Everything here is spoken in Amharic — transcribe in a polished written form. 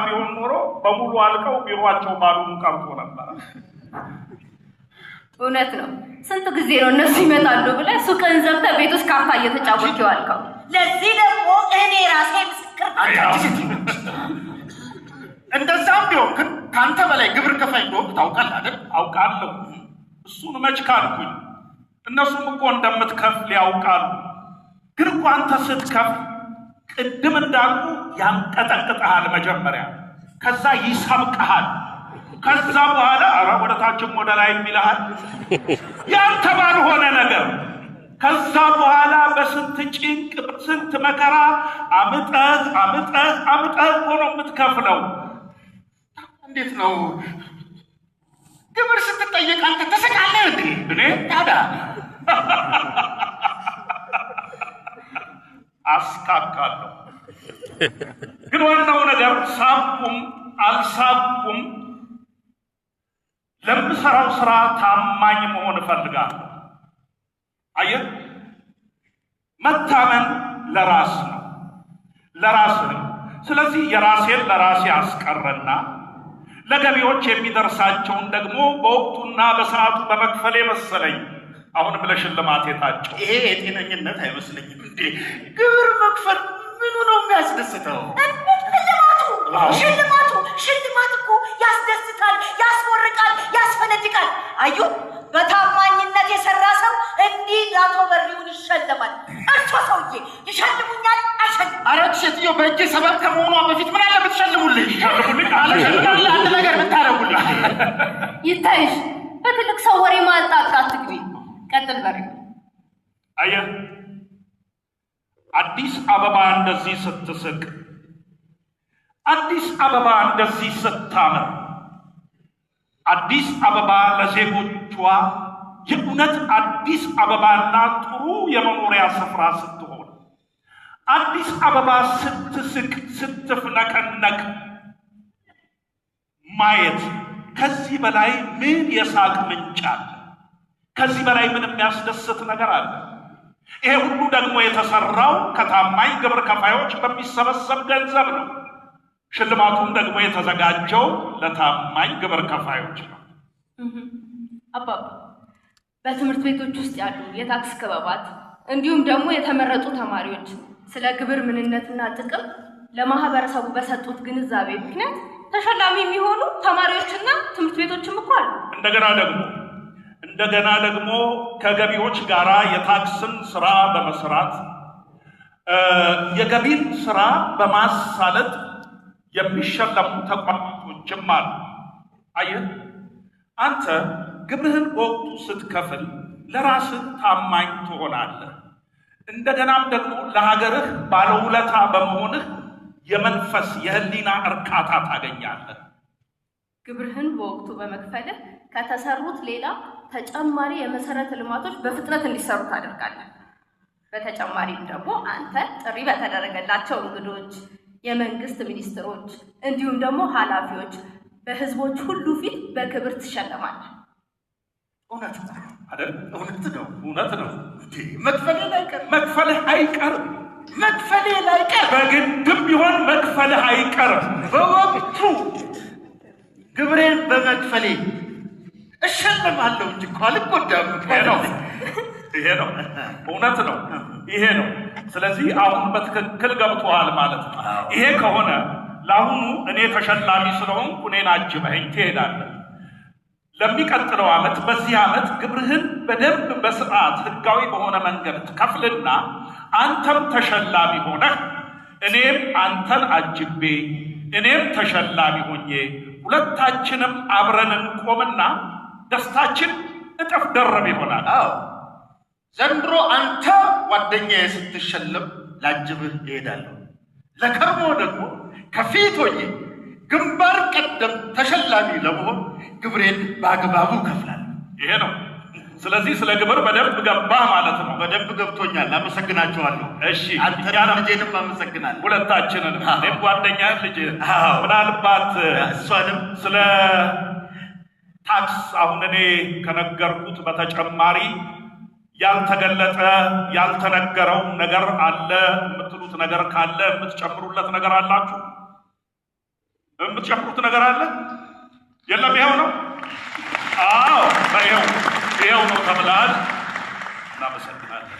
ቢሆን ኖሮ በሙሉ አልቀው ቢሮአቸው ባዶውን ቀርቶ ነበረ። እውነት ነው። ስንት ጊዜ ነው እነሱ ይመጣሉ ብለህ ሱቅህን ዘግተህ ቤት ውስጥ ካርታ እየተጫወትክ የዋልከው? ለዚህ ደግሞ እኔ ራሴ ምስክር ነኝ። እንደዛም ቢሆን ግን ከአንተ በላይ ግብር ከፋይ እንደሆንክ ታውቃለህ አይደል? አውቃለሁ። እሱን መች ካልኩኝ፣ እነሱም እኮ እንደምትከፍል ያውቃሉ። ግን እኮ አንተ ስትከፍል ቅድም እንዳልኩ ያንቀጠቅጥሃል መጀመሪያ፣ ከዛ ይሰብቅሃል፣ ከዛ በኋላ ኧረ ወደ ታችም ወደ ላይ ይልሃል። ያንተ ባልሆነ ነገር ከዛ በኋላ በስንት ጭንቅ በስንት መከራ አምጠህ አምጠህ አምጠህ እኮ ነው የምትከፍለው። እንዴት ነው ግብር ስትጠየቅ አንተ ትስቃለህ እንዴ? እኔ ታዲያ አስካካለሁ። ግን ዋናው ነገር ሳብኩም አልሳብኩም ለምሰራው ስራ ታማኝ መሆን እፈልጋለሁ። አየህ፣ መታመን ለራስ ነው፣ ለራስህ ነው። ስለዚህ የራሴን ለራሴ አስቀረና ለገቢዎች የሚደርሳቸውን ደግሞ በወቅቱና በሰዓቱ በመክፈሌ መሰለኝ አሁንም ለሽልማት የታጨው። ይሄ የጤነኝነት አይመስለኝም። እንዴ ግብር መክፈል ምኑ ነው የሚያስደስተው? ሽልማቱ ሽልማቱ ሽልማት እኮ ያስደስታል፣ ያስቦርቃል፣ ያስፈነድቃል። አዩ በታማኝነት የሰራ ሰው እንዲህ ለአቶ በሪውን ይሸለማል። እርሶ ሰውዬ ይሸልሙኛል አልሸልም? ኧረ ሴትዮ በእጄ ሰበብ ከመሆኗ በፊት ምን አለ ብትሸልሙልኝ? ይሸልሙልኝ? ምን አለ አንድ ነገር ብታደርጉልኝ? ይታይሽ፣ በትልቅ ሰው ወሬ መሃል ጣልቃ አትግቢ። ቀጥል በሪሁን። አየህ፣ አዲስ አበባ እንደዚህ ስትስቅ፣ አዲስ አበባ እንደዚህ ስታምር፣ አዲስ አበባ ለዜጎቿ የእውነት አዲስ አበባና ጥሩ የመኖሪያ ስፍራ ስትሆን፣ አዲስ አበባ ስትስቅ ስትፍነከነክ ማየት ከዚህ በላይ ምን የሳቅ ምንጭ አለ? ከዚህ በላይ ምን የሚያስደስት ነገር አለ? ይሄ ሁሉ ደግሞ የተሰራው ከታማኝ ግብር ከፋዮች በሚሰበሰብ ገንዘብ ነው። ሽልማቱም ደግሞ የተዘጋጀው ለታማኝ ግብር ከፋዮች ነው። አባባ፣ በትምህርት ቤቶች ውስጥ ያሉ የታክስ ክበባት እንዲሁም ደግሞ የተመረጡ ተማሪዎች ስለ ግብር ምንነትና ጥቅም ለማህበረሰቡ በሰጡት ግንዛቤ ምክንያት ተሸላሚ የሚሆኑ ተማሪዎችና ትምህርት ቤቶችም እኮ አሉ። እንደገና ደግሞ ከገቢዎች ጋር የታክስን ስራ በመስራት የገቢን ስራ በማሳለጥ የሚሸለሙ ተቋማቶችም አሉ። አየህ፣ አንተ ግብርህን በወቅቱ ስትከፍል ለራስህ ታማኝ ትሆናለህ። እንደገናም ደግሞ ለሀገርህ ባለውለታ በመሆንህ የመንፈስ የህሊና እርካታ ታገኛለህ። ግብርህን በወቅቱ በመክፈልህ ከተሰሩት ሌላ ተጨማሪ የመሰረተ ልማቶች በፍጥነት እንዲሰሩ ታደርጋለህ። በተጨማሪም ደግሞ አንተ ጥሪ በተደረገላቸው እንግዶች፣ የመንግስት ሚኒስትሮች እንዲሁም ደግሞ ኃላፊዎች በህዝቦች ሁሉ ፊት በክብር ትሸለማለህ። እውነት ነው አይደል? እውነት ነው። እውነት ነው። እንዴ መክፈሌ ላይቀር መክፈልህ አይቀርም። መክፈሌ ላይቀር በግድም ቢሆን መክፈልህ አይቀርም። በወቅቱ ግብሬን በመክፈሌ እሸለማለሁ እንጂ እኮ አልጎዳም። ይሄ ነው፣ ይሄ ነው፣ እውነት ነው። ይሄ ነው። ስለዚህ አሁን በትክክል ገብቶሃል ማለት ነው። ይሄ ከሆነ ለአሁኑ እኔ ተሸላሚ ስለሆንኩ እኔን አጅበኸኝ ትሄዳለህ። ለሚቀጥለው ዓመት በዚህ ዓመት ግብርህን በደንብ በስርዓት ህጋዊ በሆነ መንገድ ትከፍልና አንተም ተሸላሚ ሆነህ እኔም አንተን አጅቤ እኔም ተሸላሚ ሆኜ ሁለታችንም አብረን እንቆምና ደስታችን እጥፍ ደረብ ይሆናል። አዎ ዘንድሮ አንተ ጓደኛዬ ስትሸለም ላጅብህ እሄዳለሁ። ለከርሞ ደግሞ ከፊት ሆኜ ግንባር ቀደም ተሸላሚ ለመሆን ግብሬን በአግባቡ እከፍላለሁ። ይሄ ነው። ስለዚህ ስለ ግብር በደንብ ገባህ ማለት ነው። በደንብ ገብቶኛል። አመሰግናችኋለሁ። እሺ፣ አንተንም ልጄንም አመሰግናለሁ። ሁለታችንንም እኔም ጓደኛህን ልጅ አዎ። ምናልባት እሷንም ስለ ታክስ አሁን እኔ ከነገርኩት በተጨማሪ ያልተገለጠ ያልተነገረው ነገር አለ የምትሉት ነገር ካለ የምትጨምሩለት ነገር አላችሁ? የምትጨምሩት ነገር አለ? የለም? ይኸው ነው። አዎ፣ ይኸው ነው ተብለሃል። እናመሰግናለን።